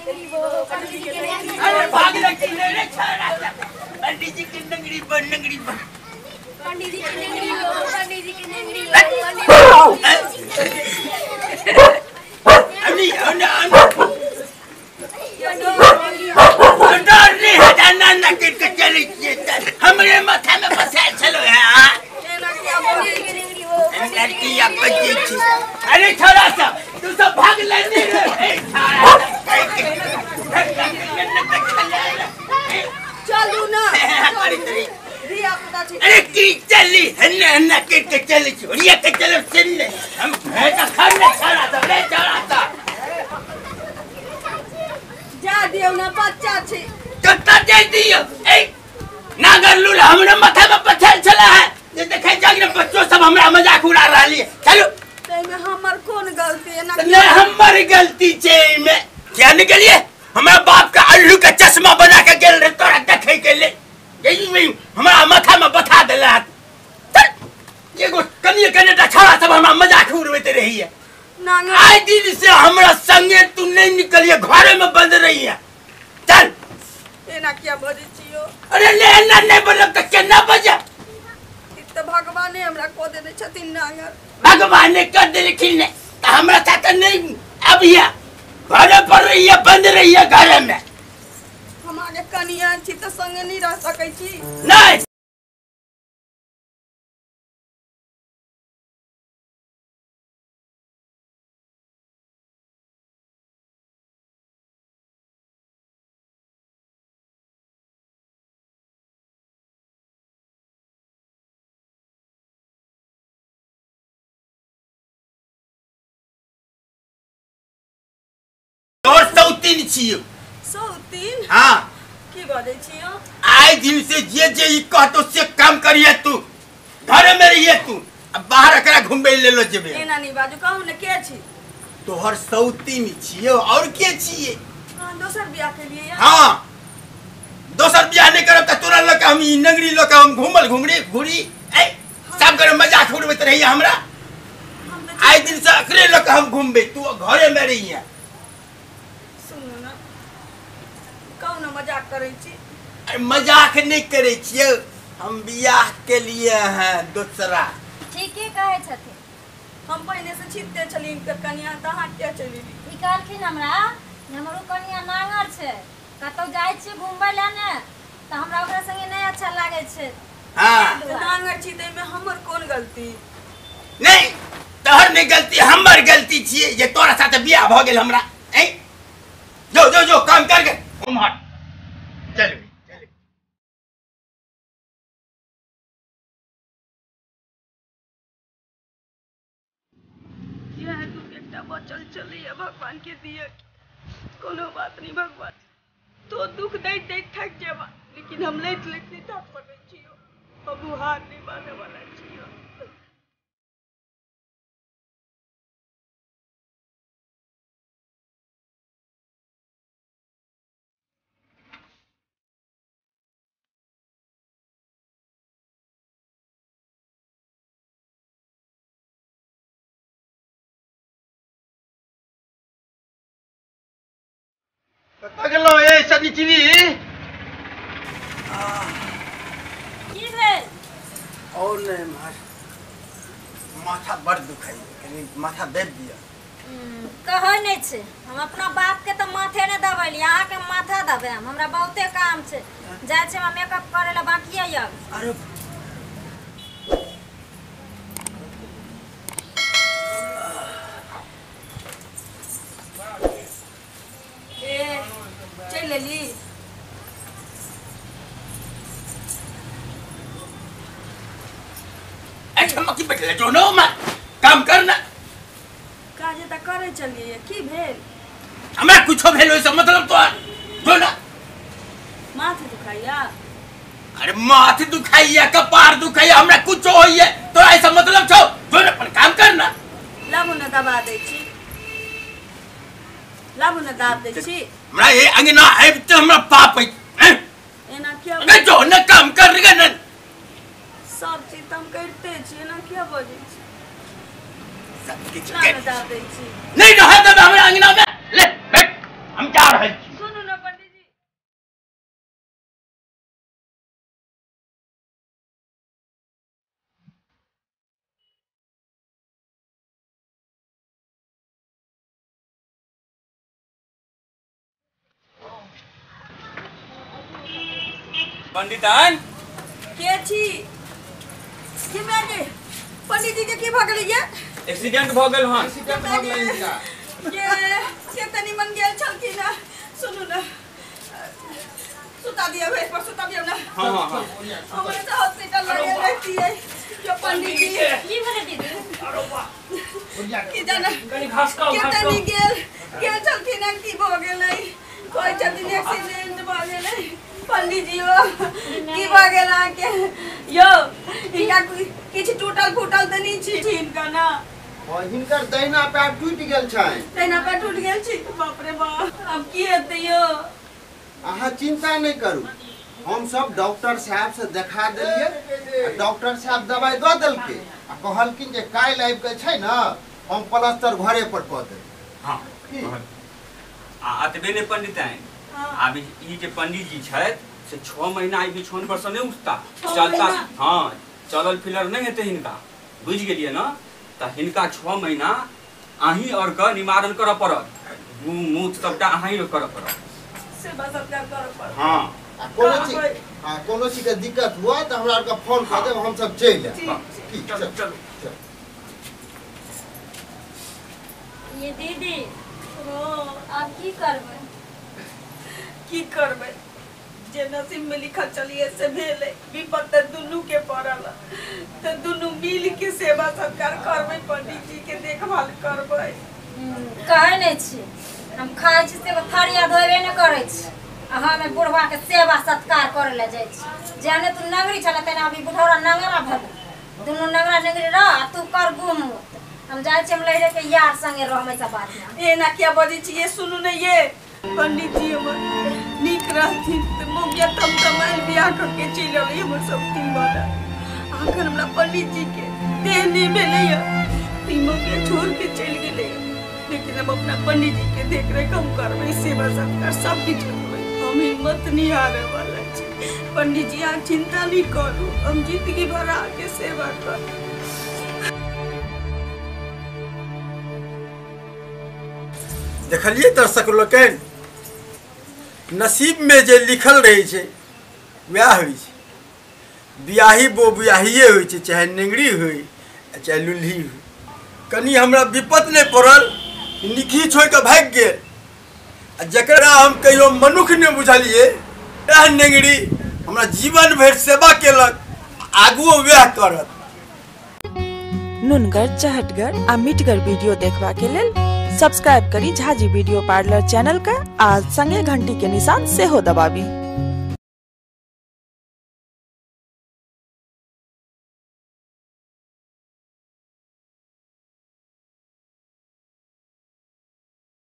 नंगड़ी बो, पंडित जी के नंगड़ी। अरे भाग लगी रे छोरा, पंडित जी के नंगड़ी बो, नंगड़ी बो, पंडित जी के नंगड़ी बो, पंडित जी के नंगड़ी बो। अरे अरे डर नहीं है, ना ना के चले हमरे माथा में फसाल चलो है। लड़की बच्ची, अरे छोरा सब तू सब भाग लेने रे। चलू ना, अरे की चली हन्ने हन्ने के चली छोड़िया के चलो सुन ले, हम है तो खाने छोरा सब रे छोरा सब जा दियो ना, बच्चा छी कत्ता दे दियो। ए नागर लूल हमरा माथा में पछल चला है, जे देखै जाग ने बच्चो सब हमरा मजाक उड़ा रहली है। चलो तैमे हमर कोन गलती है? ना नहीं हमर गलती छै एमे, किया ने गेलिए हमरा बाप के अल्लू के चश्मा बना के गेल रे तोरा देखै के ले, यही में हमरा माथा में बथा देला। चल एगो कनिए कनेटा छौड़ा सब हमरा मजाक उड़बैत रहिए। आइ दिन से हमरा संगे तू नहीं निकलिए, घरे में बंद रहिए। चल एना किया बजै छियो? अरे ले एना नहीं बोलब त केना बजब? त भगवाने हमरा को देने छथिन नांगर, भगवाने कर देलखिन ने त हमरा साथ नहीं अबिया, घरे पर रहिए, बंद रहिए घरे में। हम आगे कनिया छी त संगे नहीं रह सकै छी। नहीं और सौतीन छियो। सौतीन? हाँ। की बजै छियो? आइ दिन से जे जे ई कहतो से काम करिए, तू घरे में रहिए, तू अब बाहर एकरा घुमबै ले लो जेबे। एना नहीं बाजू, कहू ने के छी? तोहर सौतीन छियो और के छिए? हां, दोसर बियाह के लिए। हां, दोसर बियाह नहीं करब त तोरा लक हम ई नंगड़ी लक हम घुमल घुमड़ी घुरी ए सब करे मजाक उड़बैत रहिए हमरा। आइ दिन से एकरे लक हम घुमबै, तू घरे में रहिए। सुनू ना, कहू ने मजाक करै छी? मजाक नहीं करै छियै, हम बियाह के लिए हैं दोसरा। ठीके कहै छथिन, हम पहिने से छिपते छली हिनकर कनिया, त अहाँ किया चलि गेली? ई कहलखिन हमरा हमरो कनिया नांगर छै, कतौ जाइ छियै घुमबै लए ने त हमरा ओकरा संगे नहीं अच्छा लागै छै। हां नांगर छी तैमे हमर कोन गलती? नहीं तोहर नहीं गलती, हमर गलती छियै जे तोरा साथे बियाह भ गेल हमरा। ए जो जो जो काम कर के उम्हर चल। बचल चलिए भगवान के दिए, कोनो बात नहीं भगवान, तो दुख दैत दैत थक जेबा, लेकिन हम लैत लैत नहीं थक सकै छियो, अब हार नहीं माने वाला छियो। कतऽ गेलौ ए शनिचरी? की भेल? और नहीं मार, माथा बड़ दुखाइ, कनी माथा दबि दिया। कहै नहीं छै, हम अपना बाप के तऽ माथे नहि दबेली, अहाँके माथा दबायब। हमरा बहुते काम छै, जाइ छै हमरा मेकअप करै लए बाकिए यऽ। अरे चलि एली? अच्छा की बैठले जो नो मा काम करना, काज त करै चलिए। की भेल? हमरा कुछो भेल ओइसे मतलब तो जो ना। माथ दुखाइया? अरे माथ दुखाइया, कपार दुखाइया, हमरा कुछो होइए तो ऐसा मतलब छौ, जो ना अपन काम करना। लाबू न दबा दै छी, लाबू न दाब दै छी। हमरा ये अंगना आबिते हमरा पाप है। एना किया? अरे जो न काम कर गे न, सब चीज त हम करते छी, एना किया बजै छी? सब किछु कर दै छी। नहीं रह देबै हमरा अंगना में, ले बैठ, हम हम जा रहल छी। सुनू ना पंडित जी। पंडितान के छी के मागे पंडित जी के की भ गेलै ये? एक्सीडेंट भ गेल हन। एक्सीडेंट भ गेल हिनका। के तनी मन गेल छलखिन ना। सुनू ना, सुता दिया भेज पर सुता दिया ना। हां हां हां, हमरा तो हॉस्पिटल लगे रहती है जो पंडित जी। की भेलै दीदी? अरे वाह, की जाना कनी घास खाओ। के तनी गेल गेल छलखिन ना, की भ गेलै? कोई छथिन एक्सीडेंट भ गेलै पंडित जी। ओ की भ गेल अहाँके यौ? हिनका किछु टूटल फूटल तऽ नहि छी हिनका ना? हिनकर दहिना पैर टूटि गेल छनि। दहिना पैर टूटि गेल छी? बाप रे बाप, आब की हेतै यौ? अहाँ चिंता नहि करू, हम सब डॉक्टर साहब से देखा देलियै, डॉक्टर साहब दवाई दऽ देलकै आ कहलखिन जे काल्हि आबि के छै ने हम प्लास्टर घरे पर कऽ देब। हाँ, आ एतबे नहि पंडिताइन, आब ई जे पंडित जी छथि से 6 महीना ई बिछौन पर से नहि उठता, चलता। हाँ, चलल फिरल नहि हेतै हिनका, बुझि गेलियै ने? तऽ हिनका 6 महीना अहीं और के निवारण करऽ पड़त, मुँह मुँह सबटा अहीं करऽ पड़त, सेवा सत्कार करऽ पड़त। हाँ, कोनो चीज, हाँ, कोनो चीज के दिक्कत हुआ तऽ हमरा आरके फोन कऽ देब, हम सब चलि आयब। चलू चलू। ये दीदी आब की करबै? की करबै, जे नसीब में लिखल चलिए से भेलै। विपद तऽ दुनू के पड़ल, तऽ दुनू मिल के सेवा सत्कार करबै, पंडित जी के देखभाल करबै। कहै नहि छी हम खाइ छी से थरिया धोबे नहि करै छी, आ हम बुढ़वा के सेवा सत्कार करे लए जाइ छी। जेहने तू नंगरी छले तेना अभी बुढ़ौरा नंगरा भेलै, दुनू नंगरा नंगरी रह आ तू कर गुम। हम जाइ छी, हम लैरे के यार संगे रहबै सब बात। एना किया बजै छी ये? सुनू ने ये पंडित जी हमर नीक रहथिन तऽ मौगिया तमतमायल बियाह कऽ के चलि अबै हमर सब तीन वाला। आखिर हमरा पंडित जी के देह नहि भेलैया, ई मौगिया छोड़ के चलि गेलैया। लेकिन हम अपना पंडित जी के देख रेख हम करबै, सेवा सत्कार सब किछु करबै, हम हिम्मत नहीं हारे वाला छी। पंडित जी अहाँ चिंता नहीं करू, हम जिंदगी भर अहाँके सेवा करब। देखलियै दर्शक लोकनि, नसीब में जे लिखल रहै छै वएह होइ छै। बियाही बो बियाहिए होइ छै, चाहे नेंगरी होइ चाहे लुल्ही होइ। कनि हमरा विपत नहि पड़ल, निखी छोड़ि कऽ भागि गेल, आ जकरा हम कहियो मनुख नहि बुझलियै वएह नेंगरी हमरा जीवन भरि सेवा केलक, आगुओ वएह करत। नुनगर, चहटगर आ मिठगर वीडियो देखबा के लेल सब्सक्राइब करी झाजी वीडियो पार्लर चैनल का आ संगे घंटी के निशान सेहो दबाबी।